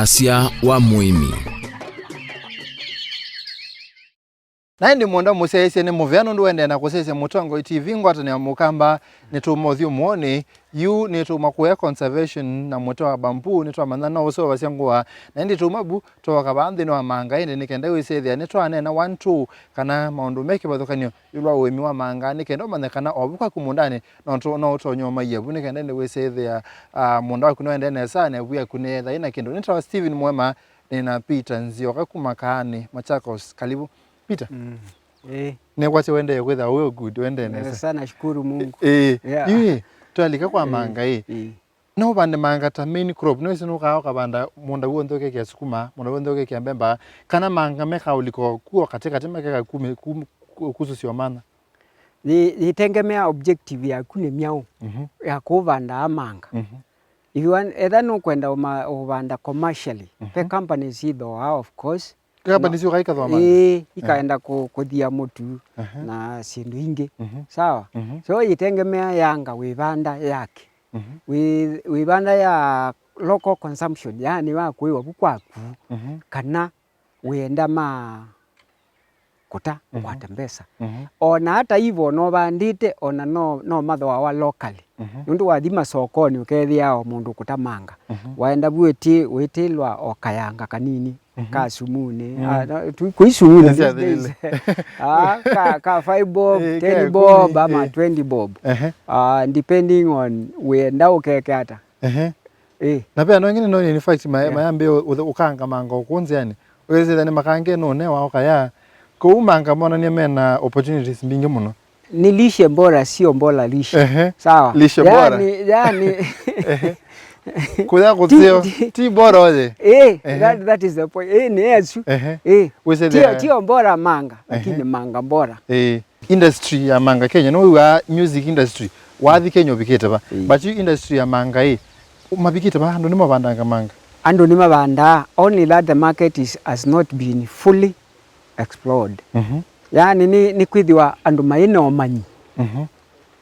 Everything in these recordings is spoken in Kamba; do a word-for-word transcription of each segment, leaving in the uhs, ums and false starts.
Asya wa mũĩmi. Na ĩndĩ mũndũ mũsyaĩĩsye nĩ mũvea nũndũ wendee na kũsyaĩĩsya Mũtongoi T V ngwatanĩo ya Mũkamba. Nĩtũũma ũthyũ mũonĩ, yu nĩtũũma kũya conservation na mũtĩ wa bamboo, nĩtwamanya no ũseũvasya ngũa. Na ĩndĩ tũũma vu, twooka vaa nthĩnĩ wa manga ĩndĩ nĩ kenda wĩsĩthĩa nĩtwaneena one two kana maũndũ me kĩvathũkany'o ĩũlũ wa ũĩmi wa manga, nĩ kenda ũmanye kana o vu kwaku mũũndanĩ no tũ-, no ũtonye ũmaie vu, nĩ kenda ĩndĩ wĩsĩthĩa, ah, mũũnda waku nĩwaendee nesa, na vu yaku nĩyetha ĩna kĩndũ. Nĩtawa Steven Mwema, nĩ na Peter Nzioka kuma Kaani, Machakos. Karibu. Peter? Mm. Eh. Nĩkwasya wendee kwĩtha wĩ good, wendee nesa. Nesa, nashukuru Mungu. Eh, yeah. Yu ĩ, twalika kwa manga ĩ. Eh. No ũvande manga ta main crop, nĩwĩsĩ nũkaa ũkavanda mũũnda w'onthe ũkekĩa sukuma, mũũnda w'onthe ũkekĩa mbemba, kana manga mekaũlika o kuo katĩkatĩ makeka kumi-, kum-, ku-, kususya ũmanya? Yĩ-, yĩtengemea objective yaku nĩ myaũ, mhm, ya kũvandaa manga. Mhm. If you want, etha nũkwenda ũma-, ũvanda commercially, ve, mhm, companies ithooaa, of course. Kamba nĩsyo kaikathwa manga? Ĩĩ, ikaenda kũ-, kũthia mũtu, aha, na syĩndũ ingĩ. Mhm. Sawa? Mhm. So, yĩtengemea yanga wĩvanda yake. Mhm. Wĩ-, wĩvanda ya local consumption, yaani wa kũĩwa vu kwaku, mhm, kana wĩenda ma kũta, mhm, ũkwate mbesa. Mhm. O na hata hivyo, no vandĩte, o na no, no mathooawa locally. Mhm. Nũndũ wathi masokonĩ, ũkethĩa o mũndũ kũta manga. Mhm. Waenda vu wĩtĩ-, wĩtĩlwa o kayanga kanini, mhm, ka sumunĩ. Mm. Ah, no, tu-, kwĩ sumunĩ these days. Ah, ka, ka five bob, eh, ten bob, ama, eh, twenty bob. Ehe. Ah, depending on wĩenda ũkeke ata. Ehe. Eh. Na ve andũ angĩ nĩnonie, in fact, ma-, eh, mayambĩĩa ũ-, ũkanga manga o kũu nzĩanĩ. Ũkethĩa nĩ makange nũnewa ũkaya. Kũu manga monanie mena opportunities mbingĩ mũno. Ni lishe bora, sio bora lishe. Ehe. Sawa. Lishe bora. Yani, yani, ehe. Kuya kutseo. Ti, ti, ti bora oye. Eh, ehe, that, that is the point. Eh, ni Yesu. Ehe. Eh. Wĩsĩ tio, the tio bora manga, ehe, lakini manga bora. Eh. Industry ya manga Kenya, nĩ wĩw'aa music industry, wathi Kenya ũvikĩte va? Mm. But yu industry ya manga ĩ, mavikĩte va? Andũ nĩmavandanga manga? Andũ nĩmavandaa, only that the market is, has not been fully explored. Mhm. Yaani nĩ, nĩ kwĩthĩwa andũ maĩ na ũmanyi, mhm,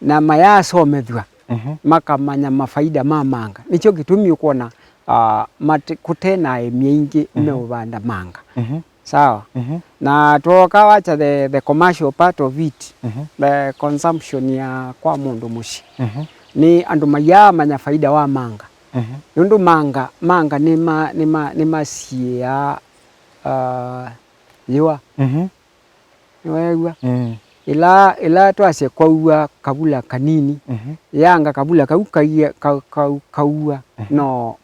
na mayasomethw'a, mhm, makamanya mafaida ma manga. Nĩkyo kĩtumi ũkwona, ah, mate-, kũte na aĩmi aingĩ, mhm, meũvanda manga. Mhm. Sawa? Mhm. Na twoka wacha the, the commercial part of it, mhm, the consumption ya kwa mũndũ mũsyĩ. Mhm. Nĩ andũ mayaamanya faida wa manga. Mhm. Nũndũ manga, manga nĩ ma-, nĩ ma-, nĩ masiĩaa, ah, yũa. Mhm. Nĩweew'a? Mm. Ĩla, ĩla twasye kwaua kavula kanini, mhm, yanga kavula kau kaia-, ka-, kau-, kaua, mhm, no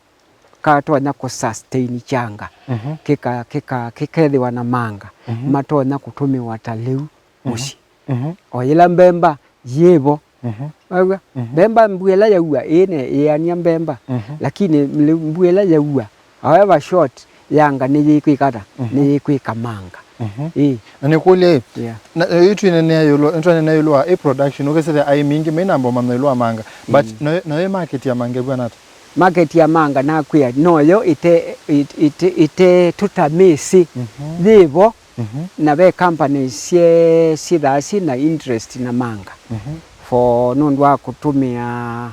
katonya kũ sustain kyanga, mhm, kĩka-, kĩka-, kĩkethĩwa na manga, mhm, matonya kũtũmĩwa ta lĩu, mhm, mũsyĩ. Mhm. O yĩla mbemba yĩvo, mhm, waw'a, mhm, mbemba mbua ĩla yaua, ĩĩ, ne-, ĩĩania mbemba, mhm, lakini lĩu mbua ĩla yaua, however short, yanga nĩyĩkwĩka ata? Mhm. Nĩyĩkwĩka manga. Mhm. Ĩĩ. Na nĩkũlye, yeah, na, yu twĩnenea ĩũlũ, nĩtwanenea ĩũlũ wa ĩ production, ũkĩsĩthya aĩmi aingĩ mainamba ũmanya ĩũlũ wa manga. But, mm, nayo, nayo market ya manga ĩvw'ana ata? Market ya manga nakwĩa, noyo ĩte, ĩte, ĩte, ĩte tũtamĩsĩ, mhm, yĩvo, mhm, na ve companies syĩ, syĩthaa syĩ na interest na manga. Mhm. For nũndũ wa kũtũmĩa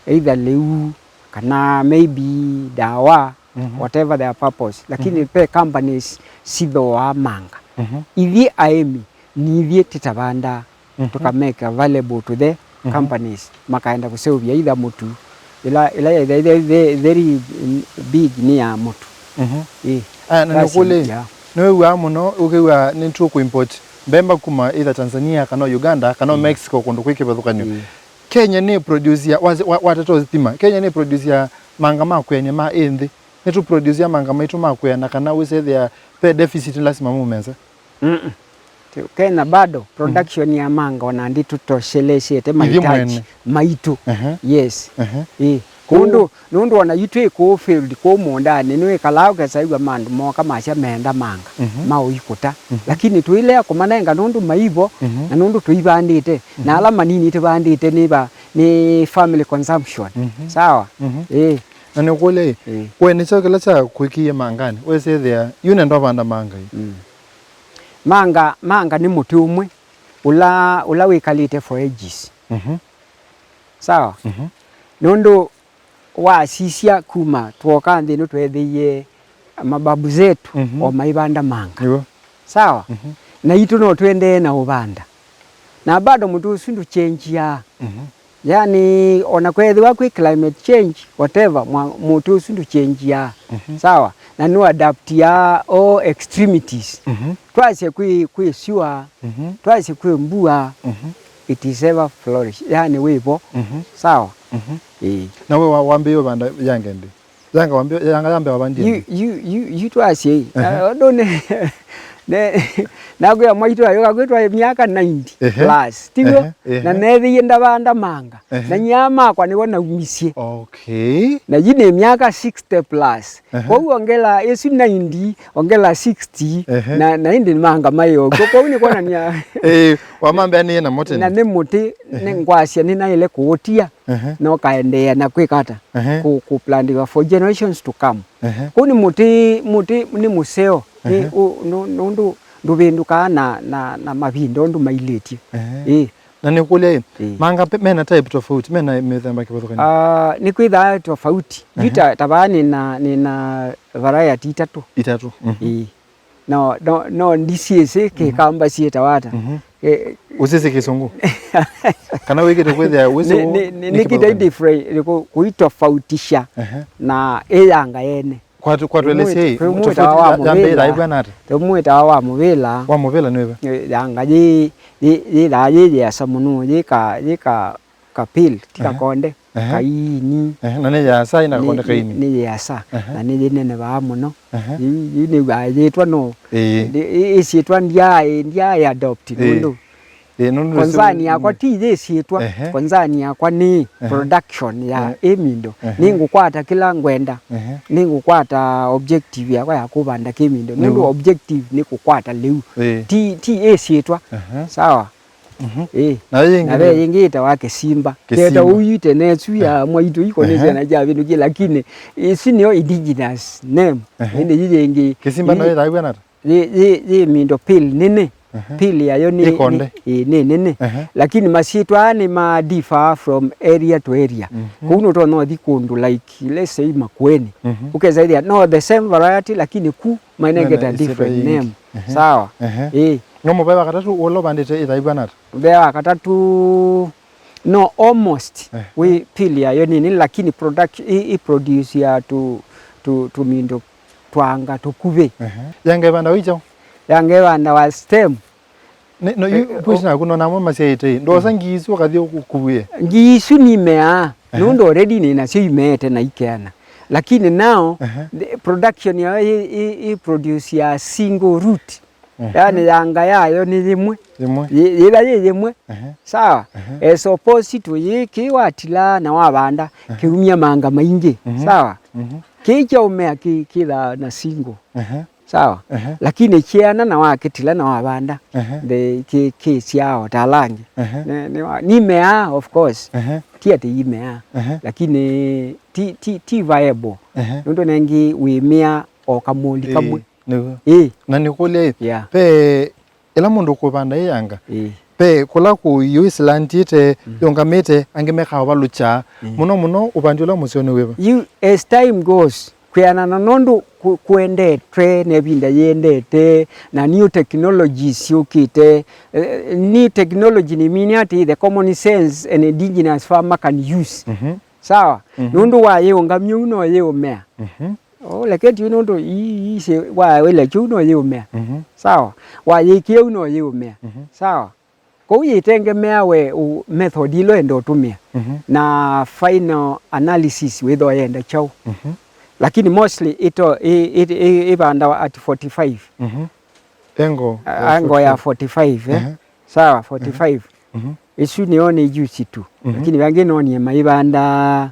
either lĩu, kana maybe dawa, mhm, whatever their purpose. Lakini, mhm, ve companies sithooaa manga. Mhm. Ithyĩ aĩmi, nĩ ithyĩ tĩtavandaa, mhm, tũkamake available to the, mhm, companies, makaenda kũseũvya either mũtu, ĩla, ĩla yĩ, the, the, the, very big nĩ ya mũtu. Mhm. Ĩĩ. Aya, na that's nĩkũlĩ, it, yeah, nĩwĩw'aa mũno ũkĩw'a nĩtũkũ import mbemba kuma either Tanzania, kana Uganda, kana, mm, Mexico, kũndũ kwĩ kĩvathũkany'o. Mm. Kenya nĩ produce ya, wa-, wa-, watata ũthima. Kenya nĩ produce ya manga ma kwĩanĩa ma ĩ nthĩ. Nĩtũ produce ya manga maitũ ma kwĩana kana wĩsethĩa ve deficit lasima mume nza? Mm-mm. Kenya bado, mm, production ya manga ona ndĩtũtoshelesyete mahitaji maitũ. Ehe. Yes. Ehe. Ĩ. Kũu nũndũ, nũndũ ona yu twĩ kũu field, kũu mũũndanĩ, nĩwĩkalaa ũkesa ĩw'a mandũ moka masya meenda manga, mhm, maũikũta. Mhm. Lakini tũilea kũmanenga nũndũ maivo, mhm, na nũndũ tũivandĩte, na, mhm, ala manini tũvandĩte nĩ va, nĩ family consumption. Mhm. Sawa? Mhm. Ĩĩ. Na nĩkũlya ĩ, ĩĩ, we nĩ kyaũ kĩla kyakwĩkĩie manganĩ? Wĩsĩthĩa yu nenda ũvanda manga ĩ. Mm. Manga, manga nĩ mũtĩ ũmwe ũla, ũla wĩkalĩte for ages. Mhm. Sawa? Mhm. Nũndũ wasisya kuma twoka nthĩ ĩno tweethĩie mababu zetu Mhm. o maivanda manga. Nĩw'o. Sawa? Mhm. Na itũ no tũendee na ũvanda. Na bado mũtĩ ũsu ndũchenjiaa. Mhm. Yani, ona kwethĩwa kwĩ climate change, whatever, mwa-, mũtĩ ũsu ndũchenjiaa. Mhm. Sawa? Na nũadaptiaa all extremities. Mhm. Twasye kwĩ, kwĩ syũa, Mhm. twasye kwĩ mbua, Mhm. it is ever flourish. Yani, wĩ vo. Mhm. Sawa? Mhm. Ĩĩ. Na we wa-, wambĩĩe ũvanda yanga ĩndĩ? Yanga wambĩĩe, yanga yambĩĩe wavandie ĩndĩ? Yu, yu, yu, yu twasye, Ehe. uh, ũndũ nĩ, nĩ, nakwĩa mwaitũ ayũka kwĩtwa myaka ninety Ehe. plus, tiguo? Ehe, ehe. Na neethĩie ndavanda manga. Ehe. Na nyaa makwa nĩvo naumisye. Okay. Na yu nĩ myaka sixty plus. Ehe. Kwoou ongela ĩsu ninety, ongela sixty, Ehe. na, na ĩndĩ manga maĩ o kw'o. Kwoou nĩ kwonania Ĩĩ, wamambĩanĩie namo tene. Na nĩ mũtĩ, nĩ Ehe. ngwasya nĩnaĩle kũũtia, Ehe. na ũkaendeea na kwĩka ata? Ehe. Kũ-, kũplantiwa for generations to come. Ehe. Kwoou nĩ mũtĩ, mũtĩ nĩ mũseo, nĩ Ehe. ũ-, nũ-, nũndũ ndũvĩndũkaa na, na, na mavinda ũndũ mailĩtye. Ehe. Ĩĩ. Na nĩkũlya ĩ, Ĩĩ. manga pe-, mena type tofauti, mena mĩthemba kĩvathũkany'o? Ah, nĩkwĩthaa tofauti. Yu Ehe. ta, ta vaa nĩna, nĩna variety itatũ. Itatũ. Mhm. Ĩĩ. No, no, no ndisyĩsĩ Mhm. kĩkamba syĩtawa ata. Mhm. Eh, Ũsĩsĩ kĩsũngũ? Kana wĩkĩte kwĩthĩa wĩsĩ nĩ, ũũ nĩ, nĩ, nĩ nĩkĩtaĩ kĩvathũkany'o? Different, kũ-, kũitofautisha Ehe. na ĩyanga yene. Kwatu-, kwatũelesye ĩ, Tũimwĩtawa wa mũvĩla. Yambĩĩe ĩvw'ana ata? Tũimwĩtawa wa mũvĩla. Wa mũvĩla nĩ wĩva? Ĩ, yanga yĩ, yĩ, yĩthaa yĩ yĩasa mũno, yĩ ka, yĩ ka, ka pale, ti Ehe. kakonde, Ehe. kaini. Ehe, na nĩ yĩasa, ĩna Nĩ, kakonde nĩ, kaini. nĩ yĩasa, Ehe. na nĩ yĩnenevaa mũno. Ehe. Yu, yu nĩw'aa yĩtwa no, Ĩĩ. ndĩ-, ĩ-, ĩsyĩtwa ndyaĩ, ndyaĩ adopt Ĩĩ. nũndũ Ĩĩ, nũndũ Concern nĩsĩ-, yakwa mm. ti yĩsyĩtwa, Ehe. concern yakwa nĩ Ehe. production ya Ehe. ĩmindo. Ehe. Nĩngũkwata kĩla ngwenda. Ehe. Nĩngũkwata objective yakwa ya kũvanda kĩmindo. Nũndũ Nĩguo. objective nĩ kũkwata lĩu. Ĩĩ. Ti, ti ĩsyĩtwa. Ehe. Sawa? Mhm. Ĩĩ. Na ve yĩngĩ Na ve nĩ yĩngĩ ĩtawa kĩsimba. Kĩsimba. Kĩeta ũu ite nesu ya Ehe. mwaitũ iko nĩ Ehe. syana sya vĩndũ kĩ, lakini ĩsu nĩyo indigenous name. Ehe. Ĩndĩ yu yĩngĩ Kĩsimba yu nayo ĩthaĩw'a nata? Yĩ, yĩ, yĩ mindo pale nene. Mhm. Pale yayo nĩ, Ĩkonde. nĩ, ĩ, nĩ nene. Mhm. Lakini masyĩtwa aa nĩ ma differ from area to area. Mhm. Kũu nũtonya ũthi kũndũ like, let's say, Makueni. Mhm. Ũkesa ĩthĩa, no, the same variety, lakini ku mainengeta Nene, ĩsyĩtwa different yĩngĩ. name. Mhm. Sawa? Mhm. Ĩ. No mũvaĩ wa katatũ ũla ũvandĩte ĩthaĩw'a nata? Mũvaĩ wa katatũ, no, almost, Eh. wĩ pale yayo nini, lakini product-, i, i produce ya tu, tu, tumindo twanga tũkuvĩ. Ehe. Yanga ĩvandawa ĩ kyaũ? Yanga ĩvandawa stem. Nĩ, no, yu, Eh, kwĩsĩ o- naku nona amwe masyaĩte ĩ. Ndosa Mm. ngii isu ũkathi ũkuvĩe. Ngii isu nimeaa. Ehe. Nũndũ already nĩ nasyo imeete na ikeana. Lakini now, Ehe. the production yayo ĩ, ĩ, ĩ produce ya single root. Ehe. Yani yanga yayo nĩ yĩmwe. Yĩmwe. Yĩ-, yĩla yĩ yĩmwe. Ehe. Sawa? Ehe. As opposed to yĩ kĩ watila na wavanda, Ehe. kĩumya manga maingĩ. Mhm. Sawa? Mhm. Kĩĩ kyaũmea kĩ-, kĩthaa na single. Ehe. Sawa? Ehe. Lakini kyeana na wakĩtila na wavanda, Ehe. the kĩ-, kĩsyaa o ta ala angĩ. Ehe. Nĩ, nĩ wa-, nimeaa, of course. Ehe. Ti atĩ imeaa. Ehe. Lakini ti, ti, ti viable. Ehe. Nũndũ nengĩ wĩmĩa o kamũli Ĩĩ, kamwe. Nĩw'o. Ĩĩ. Na nĩkũlya ĩ, Yeah. ve ĩla mũndũ ũkũvanda ĩ yanga, Ĩĩ. ve kũla kũiũ ĩsilantĩte, Mm. yũngamĩte, angĩ mekavalũkya. Mm. Mũno mũno ũvandi ũla mũseo nĩ wĩva? You, as time goes, kwĩanana nũndũ kũ-, kũendetwe na ĩvinda yĩendete, na new technologies syũkĩte. Eh, new technology nĩ mean atĩ the common sense an indigenous farmer can use. Mhm. Sawa? Mhm. Nũndũ wayĩũngamya ũu no yĩũmea. Mhm. O, leketi ũu nũndũ ii, ii, ise-, wa, wĩlekyo ũu no yĩũmea. Mhm. Sawa? Wayĩkĩa ũu no yĩũmea. Mhm. Sawa? Kwoou yĩtengemea we ũ-, method ila ũenda ũtũmĩa. Mhm. Na final analysis wĩthwa yenda kyaũ. Mhm. Lakini mostly ito, ĩ, ĩ, ĩ, ĩvandawa at forty-five. Mhm. Angle A-, ya angle ya forty-five. forty-five, eh? Ehe. Sawa, forty-five. Mhm. Ĩsu nĩyo nĩ juice tu. Mhm. Lakini vangĩ nonie maivanda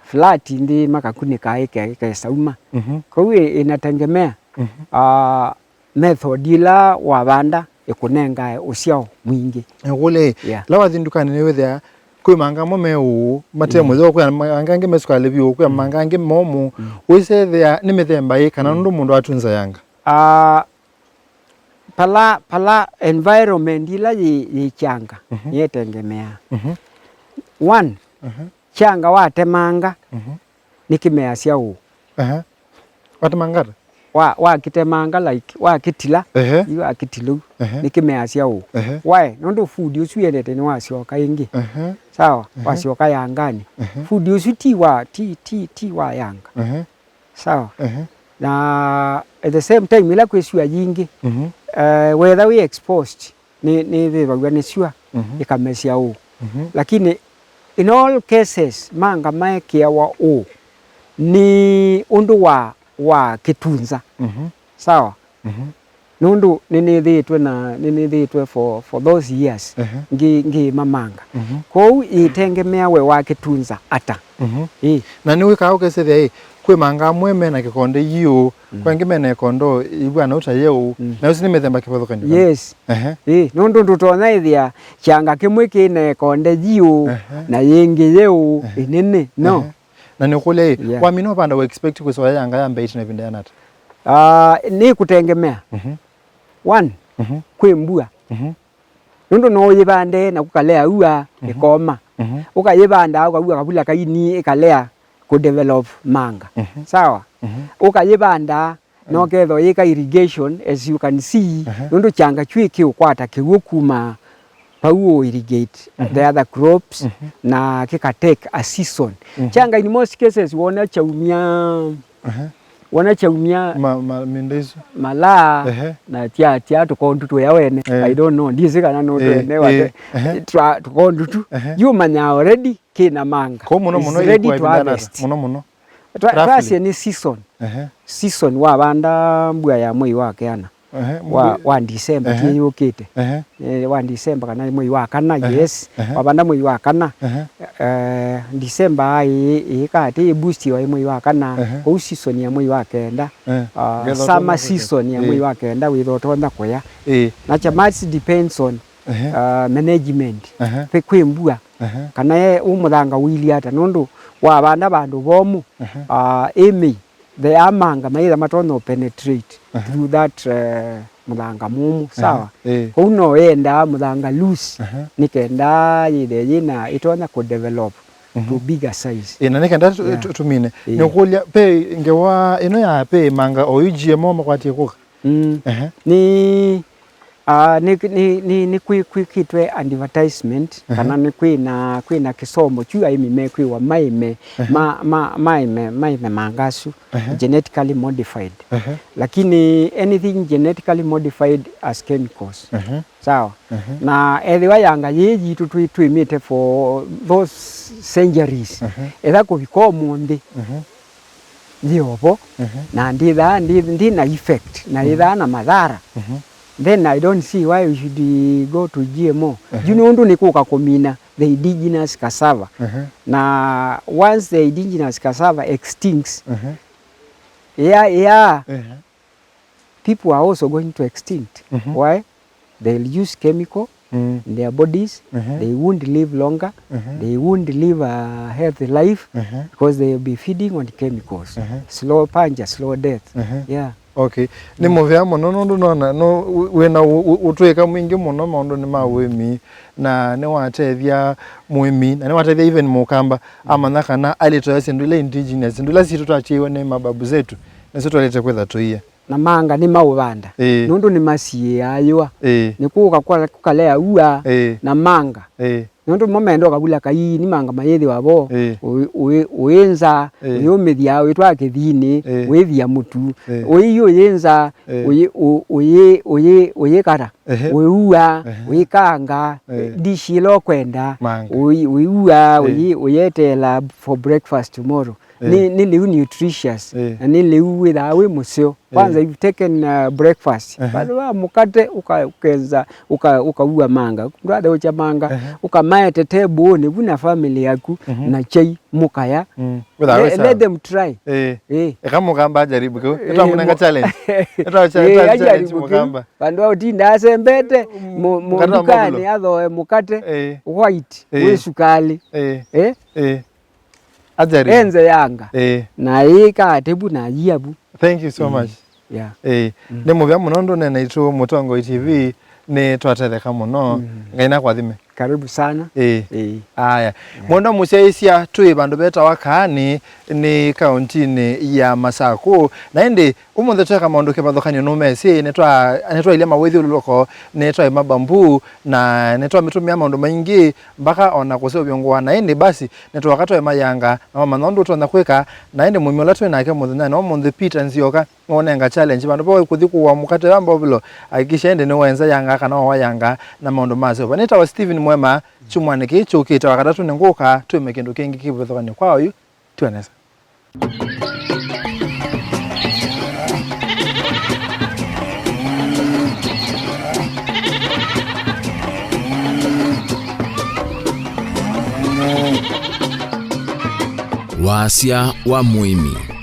flat nthĩ makakunĩka ĩke-, ĩkesauma. Mhm. Kwoou ĩ-, ĩnatengemea, Mhm. ah, method ĩla wavanda ĩkũnengae ũsyao mwingĩ. Nĩkũlya ĩ, Yeah. ĩla wathi ndukanĩ nĩwĩthĩa kwĩ manga amwe me ũũ, mate Mm. mũtheo, kwĩ manga angĩ me sukalĩ vyũ, kwĩ Mm. manga angĩ momũ. Mm. Wĩsethĩa nĩ mĩthemba ĩ kana Mm. nũndũ mũndũ atunza yanga? Ah, pala, pala environment ĩla yĩ, yĩ kyanga, Mhm. nĩyetengemeaa. Mhm. One, Mhm. kyanga watemanga, Mhm. nĩkĩmeasya ũũ. Aha. Watemanga ata? wa, wakĩtemanga, like, wakĩtila, Ehe. yu wakĩtila ũu, Ehe. nĩkĩmeasya ũũ. Ehe. Why? Nũndũ food ũsu yendete nĩwasyoka ĩngĩ. Ehe. Sawa? Ehe. Wasyoka yangani. Ehe. Food ũsu ti wa, ti, ti, ti wa yanga. Ehe. Sawa? Ehe. Na at the same time, ĩla kwĩ sua yingĩ, Mhm. eh, whether wĩ exposed, nĩ, nĩvĩvaw'a nĩ sua, Mhm. ĩkamesya ũũ. Mhm. Lakini in all cases, manga maekĩawa ũũ nĩ ũndũ wa, wa kĩtunza. Mhm. Sawa? Mhm. Nũndũ nĩnĩthĩĩtwe na, nĩnĩthĩĩtwe for, for those years, Ehe. ngĩ, ngĩĩma manga. Mhm. Kwoou ĩtengemea we wa kĩtunza ata. Mhm. Ĩ. Na nĩwĩkaa ũkesethĩa, ĩ, kwĩ manga amwe mena kĩkonde yiũ, Mm. kwa angĩ mena ĩkondo ĩvw'ana ũta yeũ, Mm. na ũsu nĩ mĩthemba kĩvathũkanyo kana? Yes. Ehe. Ĩ, nũndũ ndũtonya ĩthĩa kyanga kĩmwe kĩ na ĩkonde yiũ, Ehe. na yĩngĩ yeũ, Ehe. ĩnene. No. Ehe. Na nĩũkũlya, ĩ, Yeah. wamina ũvanda, we expect kwĩsoya yanga ya mbee ĩtina ĩvinda yanata? Ah, nĩ kũtengemea. Mhm. One, Mhm. kwĩ mbua. Mhm. Nũndũ no ũyĩvande na kũkalea ua, Mhm. ĩkoma. Mhm. Ũkayĩvanda, ũkaw'a kavula kaini, ĩkalea kũdevelop manga. Mhm. Sawa? Mhm. Ũkayĩvanda, na Mm. ũkethwa yĩka irrigation, as you can see, Mhm. nũndũ kyanga kyũ kĩũkwata kĩw'ũ kuma pau ũ irrigate Mhm. the other crops, Mhm. na kĩka take a season. Mhm. Kyanga in most cases wona kyaumia, Aha. wona kyaumia Ma-, ma-, mĩnda ĩsu. Malaa Ehe. na tya, tya tũkondu twĩa wene. Eh. I don't know, ndisĩ kana no Eh, twene eh, wate. ehe. Twa, tũkondu tu. Ehe. Yu manya already kĩna manga. Kũu mũno It's mũno ready ĩkũa to ĩvinda nata? harvest. Mũno mũno. Twa-, Roughly. Twasye nĩ season. Ehe. Season wavanda mbua ya mwei wa keana. Ehe, wa, mbui-, wa December, ehe, ti yũkĩte. Ehe. Eh, wa December kana mwei wa kana, ehe, yes. Ehe. Wavanda mwei wa kana. Ehe. Eh, December ĩ, ĩ, ĩka atĩ ĩ boost wa mwei wa kana. Ehe. Kũu season ya mwei wa kenda. Eh. Ah, ngetha summer ũtonya kũya. Season ya mwei, eh, wa kenda wĩtha ũtonya kũya. Eh. Na cha much depends on, ehe, ah, management. Ehe. Kwĩ, kwĩ mbua. Ehe. Kana e, ũ mũthanga ũilyĩ ata. Nũndũ wavanda vandũ vomũ, ehe, ah, ĩ mĩi. There are manga maitha matonya penetrate, aha, through that, eh, mũthanga mũmũ, aha, sawa? Eh. Kwoou no yendaa mũthanga loose, aha, nĩ kenda yĩthe yĩna ĩtonya kũ develop, mhm, to bigger size. Eh, na nĩ kenda tu-, yeah, tu-, tumine. Eh. Nĩkũlya, pe ngewa ĩno ya pe manga oyu G M O makwatie kũka? Mm. Ehe. Nĩ, ah, nĩ, nĩ, nĩ, nĩ kwĩ-, kwĩkĩtwe advertisement, ehe, kana nĩ kwĩna, kwĩna kĩsomo kyu aĩmi mekwĩwa maĩme, ehe, ma, ma, maĩme, maĩme manga asu, ehe, genetically modified. Ehe. Lakini anything genetically modified has chemicals. Ehe. Sawa? Ehe. Na ethĩwa yanga yĩĩ yitũ twĩ-, twĩmĩte for those centuries, ehe, etha kũvika ũmũnthĩ, ehe, yĩ ovo, mhm, na ndĩthaa, ndi-, ndĩ na effect, na, mhm, yĩthaa na mathara, mhm, then I don't see why we should, eh, go to G M O. Mhm. Yu nũndũ nĩ kũka kũmina the indigenous cassava. Mhm. Na once the indigenous cassava extincts, mhm, yeah, yeah, mhm, people are also going to extinct. Mhm. Why? They'll use chemical, mm, in their bodies. Mhm. They won't live longer. Mhm. They won't live a healthy life, mhm, because they will be feeding on chemicals. Mhm. Slow punch, slow death. Mhm. Yeah. Okay. Nĩ, mm, mũvea mũno nũndũ nona, no, wĩ-, wĩna ũ-, ũ-, ũtũĩka mwingĩ mũno maũndũnĩ ma ũĩmi, na nĩwatethya mũĩmi, na nĩwatethya even mũkamba, mm, amanya kana alĩtoya syĩndũ ila indigenous, syĩndũ ila sitũ twakyaiwe nĩ mababu zetu, nĩsyo twaĩlĩte kwĩtha tũia. Na manga nĩmaũvanda. Ĩĩ. Nũndũ nĩmasiĩaa yũa. Ĩĩ. Nĩkũka kwa-, kũkalea ua, ĩĩ, na manga. Ĩĩ. Nũndũ mo menda ũkavula kaini manga mayĩthĩwa vo. Ĩĩ. Ũĩ-, ũĩ-, ũĩnza, ĩĩ, ũyũmĩthya, ũĩtwaa kĩthinĩ, ĩĩ, ũĩthia mũtu. Ĩĩ. Ũĩ-, ũyĩnza, ĩĩ, ũyĩ-, ũ-, ũyĩ-, ũyĩ-, ũyĩkata. Ehe. Ũiua, ehe, ũikanga, eh, dish ĩla ũkwenda, manga, ũi-, ũiua, eh, ũi-, ũyeteela for breakfast tomorrow. Eh. Nĩ, nĩ lĩu nutritious, eh, na nĩ lĩu wĩthaa wĩ mũseo. Eh. Kwanza you've taken, uh, breakfast. Ehe. Bado wa mũkate, ũka-, ũkenza, ũka-, ũkaua manga. Ndwatheũkya manga, ehe, ũkamaete table-nĩ vu na family yaku, mhm, na chai, mũkaya. Mm. Wĩthaa wĩ sawa. Let, let them try. Eh. Eh. Eka mũkamba ajaribu kĩu. Eh, nĩtwamũnenga challenge. Nĩtwa-, eh, challenge, ajaribu kĩu. Mũkamba. Vandũ va ũtinda asembete, mm, mũ-, mũkate wa mũndũkanĩ mũvulo, athoe mũkate, eh, white, eh, wĩ sukalĩ. Eh. Eh? Eh. Ajaribu. Enze yanga. Eh. Na ĩka atebu na yia vu. Thank you so much. Mm. Yeah. Eh. Mm. Nĩ mũvea mũno ndũne naitũ Mũtongoi T V, nĩ twatetheka mũno. Mm. Ngai nakwathime. Karibu sana. Ĩĩ. Ĩĩ. Aya. Mwendwa mũsyaĩĩsya, twĩ vandũ vetawa Kaanĩ, nĩ kaũntinĩ ya Masakũ. Na ĩndĩ, ũmũnthĩ tweka maũndũ kĩvathũkany'o nũmesĩ, nĩtwa-, nĩtwailye mawĩthyũlũlũko, nĩtwaima bamboo, na nĩtwamĩtũmĩa maũndũ maingĩ, mpaka ona kũseũvya ngũa. Na ĩndĩ basi, nĩtwoka twaima yanga, na wamanya ũndũ ũtonya kwĩka. Na ĩndĩ mũĩmi ũla twĩ nake mũthenyanĩ wa ũmũnthĩ, Peter Nzioka, nĩwonenga challenge vandũ va kũthi kũua mũkate wa mbovilo, hakikisha ĩndĩ nĩwenza yanga kana wawa yanga na maũndũ maseũva. Nĩtawa Steven Mwema, kyumwanĩ kĩĩ kyũkĩte Wakatatũ nĩngũka twĩme kĩndũ kĩngĩ kĩvĩthũkany'o kwa oyu. Twĩ nesa. Wasya wa mũĩmi.